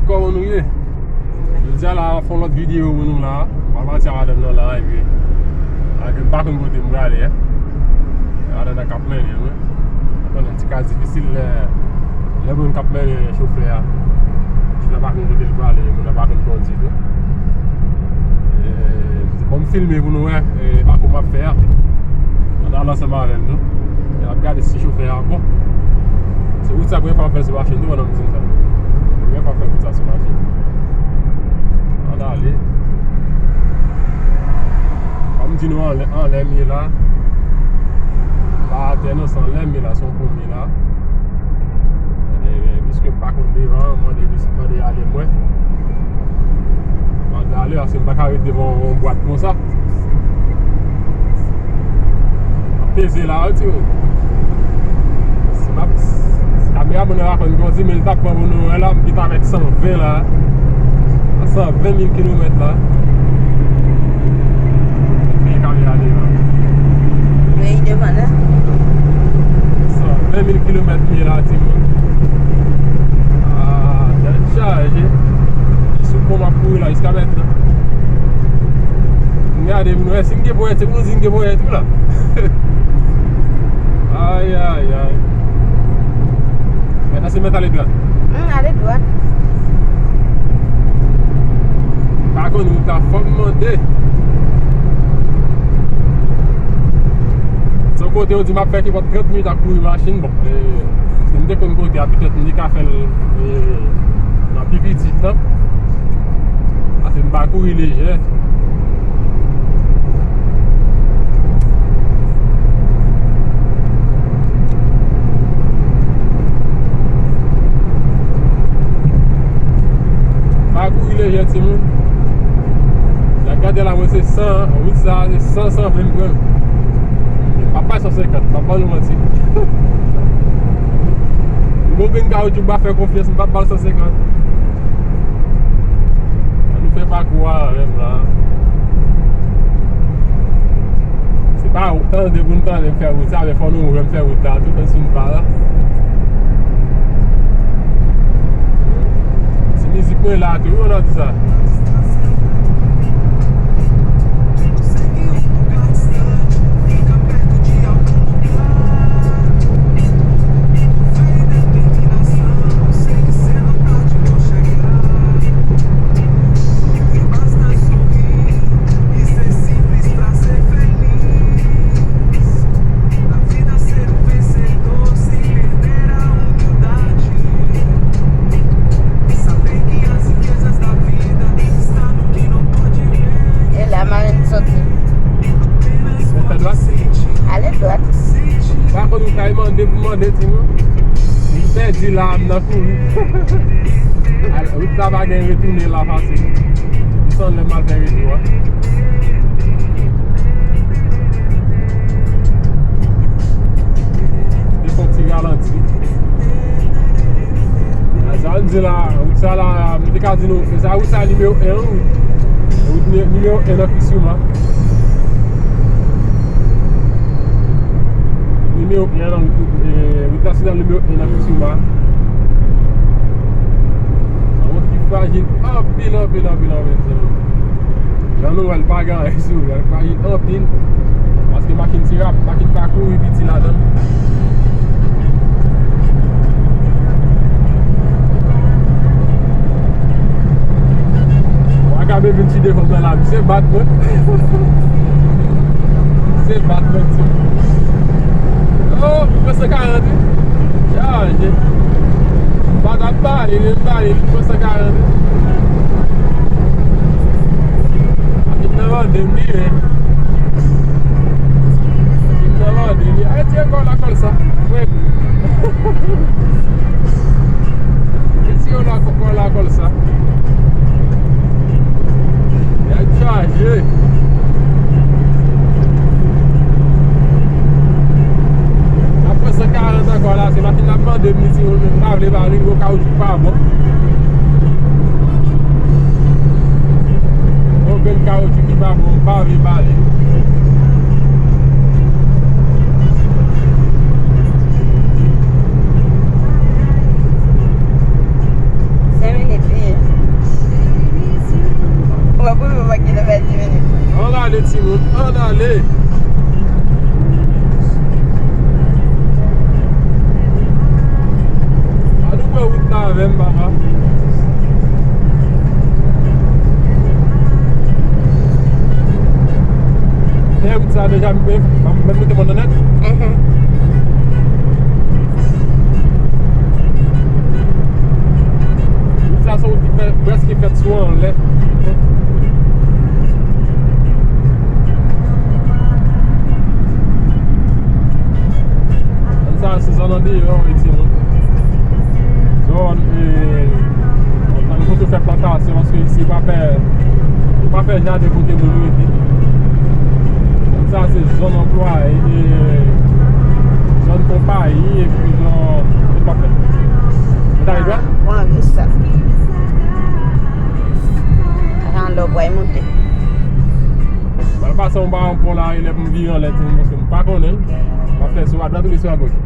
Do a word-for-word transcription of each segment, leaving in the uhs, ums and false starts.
Kòman nou ye? Jodi a la, fè yon lòt videyo pou nou la. M pral pati a madanm nan la, epi, a, m pa konn kote m prale, en. Madanm nan k ap mennen mwen. Ou konnen, ti ka difisil lè, lè moun k ap mennen chofè a. Chofè a pa konn kote l prale, moun nan pa konn kondui tou. E, bon, m filme pou nou wè, e, pakou m ap fè a. Ann al ansanm avè m tou. E n ap gade si chofè a bon. Se wout sa premye fwa m fè l sou machin tou, pandan m di n sa. Premye fwa m fè wout sa sou machin. Ann ale. Kòm m di nou anlè, anlè m ye la. Pa atè non, se anlè m ye la, se yon pon m ye la. E, e, piske m pa konn devan, m mande, m mande ale mwen. M mande ale, paske m pa ka ret devan yon bwat konsa. M ap peze la, wi, timoun. Si m ap, si kameramann nan pa konn kondui, men l t ap pran pou nou wè la, m kite avèk san ven la. A san ven mil kilomèt la. Fè kamera devan. Men li devan la. San ven mil kilomèt m ye la, timoun. Ah, tèt chaje. Jis sou pon m ap kouri la, jiska mentnan. M gade pou nou wè si m gen ponyèt, se pou nou di m gen ponyèt tou la. Ay, ay, ay. Mèt la se mèt ale dwat. Hmm, ale dwat. Pa konn wout la, fò m mande. Se yon kote yo di m ap fè kipòt trant minit ap kouri machin, bon. E, si m te konn kote a, petèt m te ka fè l, e, nan pi pitit tan. Paske m pa kouri lejè. Pa kouri lejè, timoun. N ap gade la, mwen se san, wout sa, se san, san ven m pran. M pa bay san senkant, m pa ba nou manti. M gon grenn kawoutchou m pa fè konfyans, m pa ba l san senkant. Ann nou fè pakou a avè m la. Se pa tande pou n tande m fè wout sa, men fò nou wè m fè wout la tou, kòmsi m pa la. Ti mizik mwen la tou, wi, nan di sa. E la, marenn soti. Ou fè dwat? Ale dwat. Pa konn ou kay mande pou mande, timoun. M pèdi la, m nan kouri. Al, wout la pa gen retounen la fasil. San lè m al fè retou a. Li fè yon ti ralanti. Sa m di la, wout sa la, m te ka di nou, se sa wout sa nimewo en an, wi. Wout ni-, nimewo en nan Chrisuma. Nimewo en nan, e, wout nasyonal nimewo en nan Chrisuma. Yon wout ki frajil anpil, anpil, anpil, anpil, timoun. Jan nou wè l pa gen anyen sou li, l frajil anpil. Paske machin ti rap, machin pa kouri piti ladan l. Mwen ka vin chita devan nan la, misye bat mwen. Misye bat mwen, timoun. Oh, mwen se karant, wi. Chaje. Bat ap bale, li bale, li pran san karant. Li nan mande m li, men. Li nan mande m li. Ay, ti ekòl lakòl sa. Mwen. Ti ekòl lakòl, lakòl sa. Nèg chaje. Apre san karant ankò la, se machin ap mande m li, timoun, men m pa vle ba li, gwo kawoutchou pa bon. Gwo grenn kawoutchou ki pa bon, m pa vle ba li. Senk minit li ye. Timoun, ann ale. Ann ouvè wout la avè m, papa. Dèyè wout sa deja, m, m, m moute mòn nan nèt. Mhm. Wout sa se wout ki fè, prèske fèt sou anlè. Zòn sa se zòn andeyò, wi, timoun. Zòn, e, zòn kote yo fè plantasyon, paske isi yo pa fè, yo pa fè jaden kote moun rete. Zòn sa se zòn anplwaye, e, zòn konpayi, epi zòn, zòn pa fè. Ou ta gen dwa? Mwen anvi sa. Anlè w pral monte. M pral pase yon ba yon pon la, e lè pou m vire anlè, timoun, paske m pa konnen. M ap fè sou adwat oubyen sou agoch?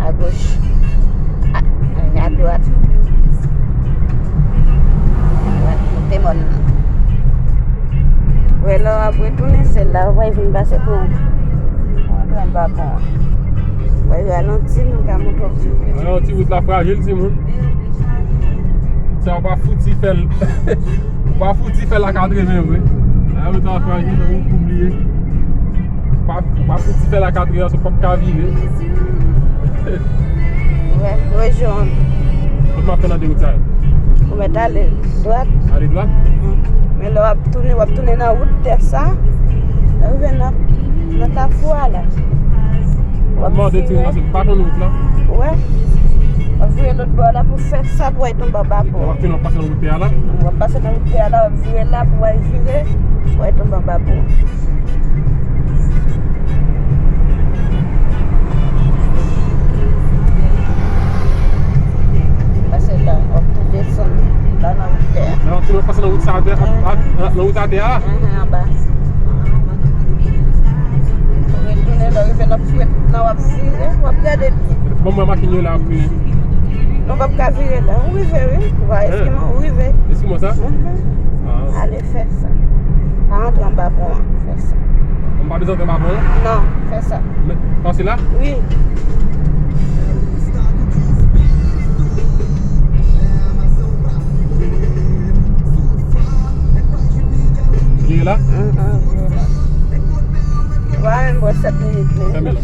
Agoch. A, a dwat. Adwat, monte mòn nan. Wè, lè w ap retounen, se la w pral vin pase pon an. Antre anba pon an. W ap ralanti, m ka montre w. Ralanti, wout la frajil, timoun. Sa w pa fouti fè l. Ou pa fouti fè l a katreven vre. A, ou ta frajil, ou, ou bliye. Ou pa, ou pa fouti fè l a katreven, sa w p ap ka vire. Wè, rejwenn. Kot m ap fè nan de wout sa yo? Ou mèt ale dwat. Ale dwat? Men lè w ap tounen, w ap tounen nan wout tè sa. Lè w rive nan, nan kafou a la. W ap mande ti nase pa konn wout la. Wè. W ap vire lòt bò la pou fè sa pou w al tonbe anba pon. W ap fini w ap pase nan wout tè a la. W ap pase nan wout tè a la, w ap vire la pou w al vire, pou w al tonbe anba pon. Pase la, w ap tou desann la nan wout tè a. Nan, w ap fini w ap pase nan wout sa a, a, a, nan wout atè a. Anhan, anba. Retounen lè w rive nan pwent nan w ap vire, w ap gade byen. Bon, mwen machin yo la ap tounen. Non, w p ap ka vire la. Ou rive, wi. Ou pa eskimo, ou rive. Eskimo sa? Mhm. Ah. Ale fè sa. Pa antre anba pon an. Fè sa. M pa bezwen antre anba pon an? Non, fè sa. Men, pase la? Wi. Vire la? Mhm, vire la. Ou pa menm pran sèt minit, men. Fèmen la,